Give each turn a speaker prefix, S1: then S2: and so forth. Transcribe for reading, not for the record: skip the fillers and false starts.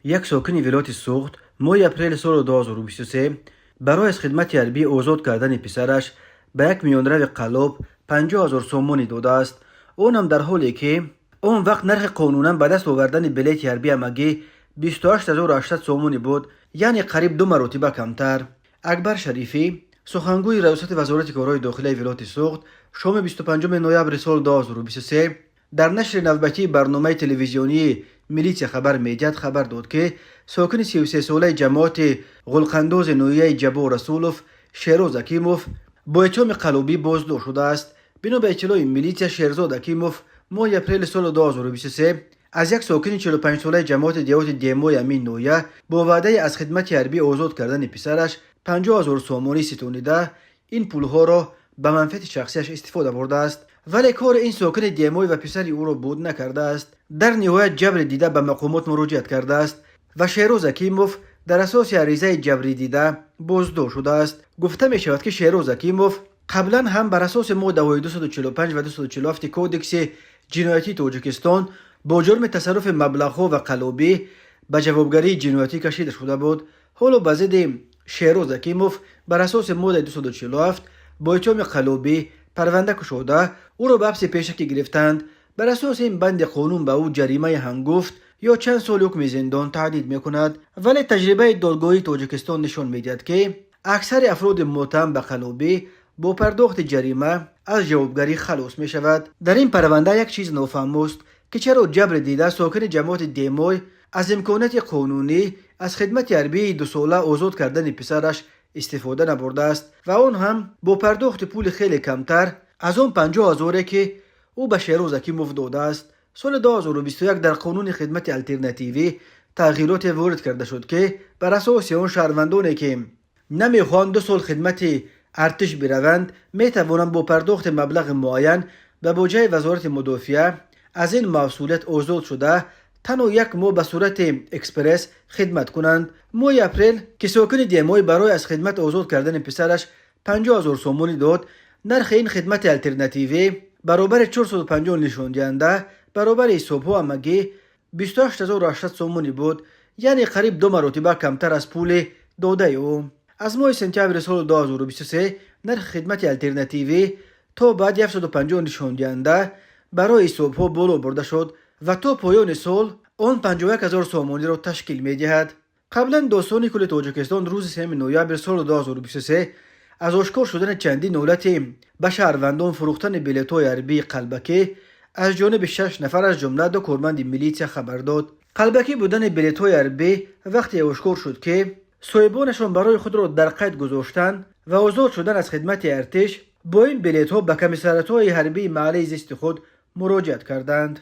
S1: Як сокини вилояти Суғд моҳи апрели соли 2023 барои аз хидмати ҳарбӣ озод кардани писараш ба як миёнрави қаллоб 50 000 сомонӣ додааст. Он ҳам дар ҳоле ки он вақт нархи қонунан ба даст овардани билети ҳарбӣ ҳамагӣ 28 800 сомонӣ буд, яъне қариб ду маротиба камтар. Акбар Шарифӣ, сухангӯи раёсати Вазорати корҳои дохилаи вилояти Суғд, шоми 25 ноябри соли 2023 дар нашри навбатии барномаи телевизионии «Милитсия хабар медиҳад» хабар дод, ки сокини 33-солаи ҷамоати Ғулқандози ноҳияи Ҷаббор Расулов Шероз Акимов бо иттиҳоми қаллобӣ боздошт шудааст. Бино ба иттилои милитсия, Шерзод Акимов моҳи апрели соли 2023 аз як сокини 45-солаи ҷамоати деҳоти Демои ҳамин ноҳия бо ваъдаи аз хидмати ҳарбӣ озод кардани писараш 50 000 сомонӣ ситонида, ин пулҳоро ба манфиати шахсияш истифода бурдааст. Вале кори ин сокини Демой ва писари ӯро буд накардааст. Дар ниҳоят ҷабри дида ба мақомот муроҷиат кардааст ва Шероз Акимов дар асоси аризаи ҷабридида боздошт шудааст. Гуфта мешавад, ки Шероз Акимов қаблан ҳам бар асоси моддаҳои 245 ва 247 Кодекси ҷиноятии Тоҷикистон бо ҷурми тасарруфи маблағҳо ва қаллобӣ ба ҷавобгарии ҷиноятӣ кашида шуда буд. Ҳоло ба зидди Шероз Акимов бар асоси моддаи 247 бо иттиҳоми қаллобӣ парванда кушода, ӯро ба ҳабси пешакӣ гирифтанд. Бар асоси ин банди қонун ба ӯ ҷаримаи ҳангуфт ё чанд соли ҳукми зиндон таҳдид мекунад. Вале таҷрибаи додгоҳии Тоҷикистон нишон медиҳад, ки аксари афроди муттаҳам ба қаллобӣ бо пардохти ҷарима аз ҷавобгарӣ халос мешавад. Дар ин парванда як чиз нофаҳмост, ки чаро ҷабри дида, сокини ҷамоати Демой, аз имконияти қонунӣ аз хидмати ҳарбии дусола озод кардани писараш истифода набурдааст ва он ҳам бо пардохти пули хеле камтар аз он 50 ҳазоре, ки ӯ ба Шероз Акимов додааст. Соли 2021 дар қонуни хидмати алтернативӣ тағйироте ворид карда шуд, ки бар асоси он шаҳрвандоне, ки намехоҳанд 2 сол хидмати артиш бираванд, метавонанд бо пардохти маблағи муайян ба буҷаи Вазорати мудофиа аз ин масъулият озод шуда, танҳо як моҳ ба сурати экспресс хидмат кунанд. Моҳи апрел, ки сокини Демой барои аз хидмат озод кардани писараш 50 000 сомонӣ дод, нархи ин хидмати алтернативӣ баробари 450 нишондиҳанда баробари ҳисобҳо ҳамагӣ 28 800 сомонӣ буд, яъне қариб ду маротиба камтар аз пули додаи ӯ. Аз моҳи сентябри соли 2023 нархи хидмати алтернативӣ то баъди 750 нишондиҳанда барои ҳисобҳо боло бурда шуд ва то поёни сол он 51 ҳазор сомониро ташкил медиҳад. Қаблан Додситони кулли Тоҷикистон рӯзи 3 ноябри соли 2023 аз ошкор шудани чандин ҳолати ба шаҳрвандон фурӯхтани билетҳои ҳарбии қалбакӣ аз ҷониби шаш нафар, аз ҷумла ду корманди милитсия, хабар дод. Қалбакӣ будани билетҳои ҳарбӣ вақте ошкор шуд, ки соҳибонашон барои худро дар қайд гузоштан ва озод шудан аз хидмати артиш бо ин билетҳо ба комиссариятҳои ҳарбии маҳаллаи зисти худ муроҷиат карданд.